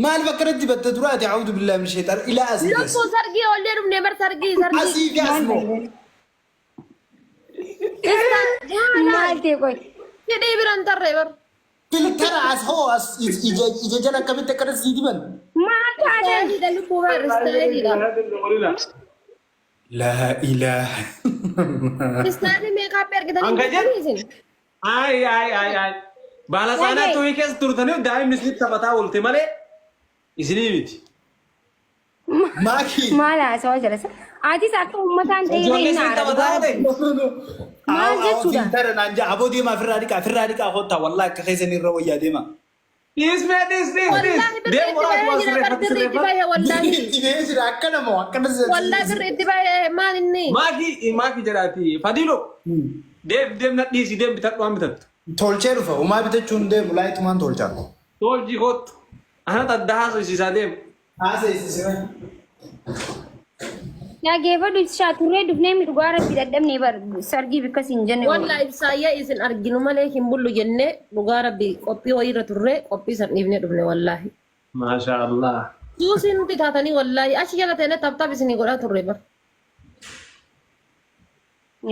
Maaliif akkanatti dibatta duraati? A'uudu billaahi min sheexaan. Ilaa asii fi as. Lubbuu sargii oollee dhufne bar sargii sargii. Asii fi as Maal moo? ta'e? Maal ta'e qoy? Hidhii biran tarree bar. Filtara as hoo as ija ija jala akkamitti akkana sii diban? Maal taate? Istaayiliidha lubbuu bar istaayiliidha. Laa ilaaha. Istaayilii meekaappii argitanii Hanga jedhu. hin isin. Ay ay ay ay. Baala saanaa tuhii keessa turtanii daa'imni isinitti taphataa oolte malee isinii miti. Maakii. Maal haasawaa jira sa? Atis akka uummataan ta'e Ijoollee hin isin aara. taphataa oolte. Maal jechuudha? Filtara naan jaa aboo deemaa firraa dhiqaa firraa dhiqaa kottaa wallahi akka keessan irra wayyaa deemaa. Dhiis mee dhiis dhiis dhiis. Wallaahi birri Deem itti waraas bahee waan jira bar sirreeffatu birri itti sirreeffatu. bahee wallaahi. Itti ba'ee jira akkana moo akkana Wallaahi birri itti bahee maal inni? Maakii maakii jedhaati. Fadiilo. Deem deem na dhiisi deem bitadhu waan bitattu. Tolchee dhufa umaa bitachuun deemu laayitumaan tolchaa. Tolchii kottu. Anatu adda haasofsiisaa deem. Haasofsiisime. Dhageeffadhu ibsishaa turree dhufnee mi dhugaa rabbi dadhabnee bar sargii bikkas hin jenne. Wallaahi ibsaayyaa isin arginu malee hin bullu jennee dhugaa rabbi qophii wayiirra turree qophii san dhiifnee dhufne wallaahi. Maashaa Allah. Suusii nuti taatanii wallaahi achi jala teenee tap tap isinii godhaa turre bar.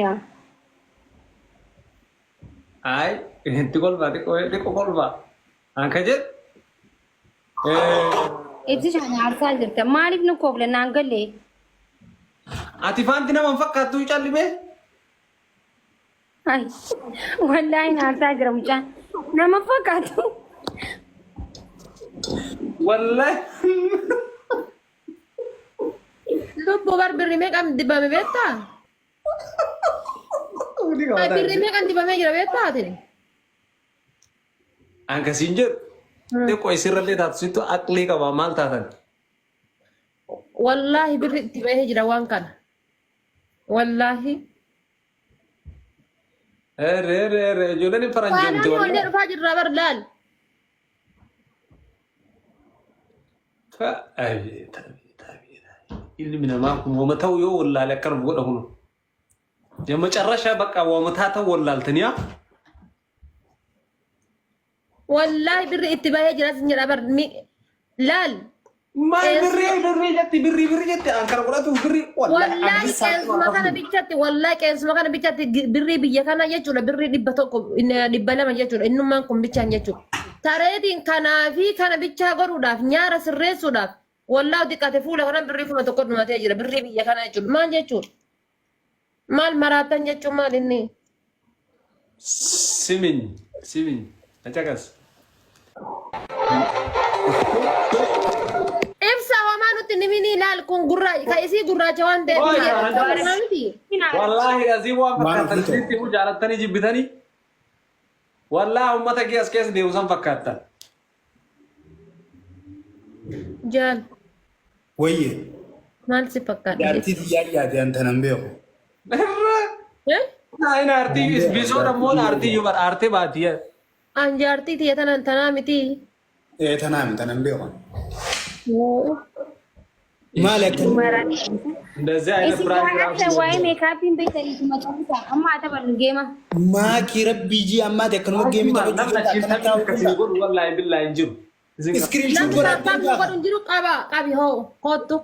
Yaa. Ay, itti kolfaa xiqqoo xiqqoo kolfaa. Anka jedhu. Ibsishaan aarsaa jirta. Maaliif nu koofle naan galle? Ati faanti nama hin fakkaattu callimee? Ay, wallaahi na aarsaa jira mucaan. Nama fakkaatu. Wallahi. Lubbuu bar birri meeqan dibame beektaa? Birri meeqan dibamee jira beektaa ati? Anka siin jedhu xiqqoo isirrallee taatu sittu aqlii qaba maal taatan? Wallaahi birri itti bahee jira waan kana. Wallaahi. Ere ere ere ijoolleen hin faranjoomte Faanaan ijoollee wallahi. dhufaa jirra bar laal. Abeet abeet abeet. Ilmi namaa kun wama ta'u yoo wallaale akkanuma godha kunu. Yamacarrashaa bakka wama taatan wallaaltanii haa? Wallaahi birri itti bahee jira sin jedha bar mi laal. Maal birrii birrii jetti birrii birrii jetti an kana godhatuuf birrii Wallaahi qeensuma kana bichatti wallaahi qeensuma kana bichatti birrii biyya kana jechuudha birrii 100 200 jechuudha innummaan kun bichaan jechuudha. Tareetiin kanaa fi kana bichaa godhuudhaaf nyaara sirreessuudhaaf wallaahi xiqqaate fuula kana birrii 1000 dhumatee jira birrii biyya kana jechuudha maal jechuudha. Maal maraattan jechuun maal inni? Simiñ simiñ acakas. Ibsa homaa nutti niminii laal kun gurraa ka isii gurraacha waan ta'eef Oi, biyya oi, kanaa miti. Wallaahi asii waan Maal fakkaattan ofiitoo? isinitti himu jaalattanii jibbitanii. Wallaahi uummata kee as keessa deemu san fakkaattan. Jaal Wayye. maal si fakkaata? Jaartii tiyyaa yaade an tanan beeku. Irra. Eh? Naayin aartii isbiisoo dammoo aartii iyyuu bar aartee baati. An jaartii tiyya tanan tanaa miti. Ee tanaa mi tanan beeku. Maali akka እንደዚህ አይነት Isin ፕራንክ waan ራሱ akka waa'ee meekaappiin beektanii itti maxxansa. Amma haa taphannu geema. maakii rabbii jii ammaati akkanuma geemii taphachuu namni jirta achiin akkana taphni taa'u akkasii godhu wallaahi billaahi hin jiru. Isin Iskiriin Namni godhaa taappaa nu godhu hin jiru qaba qabi hoo kottu.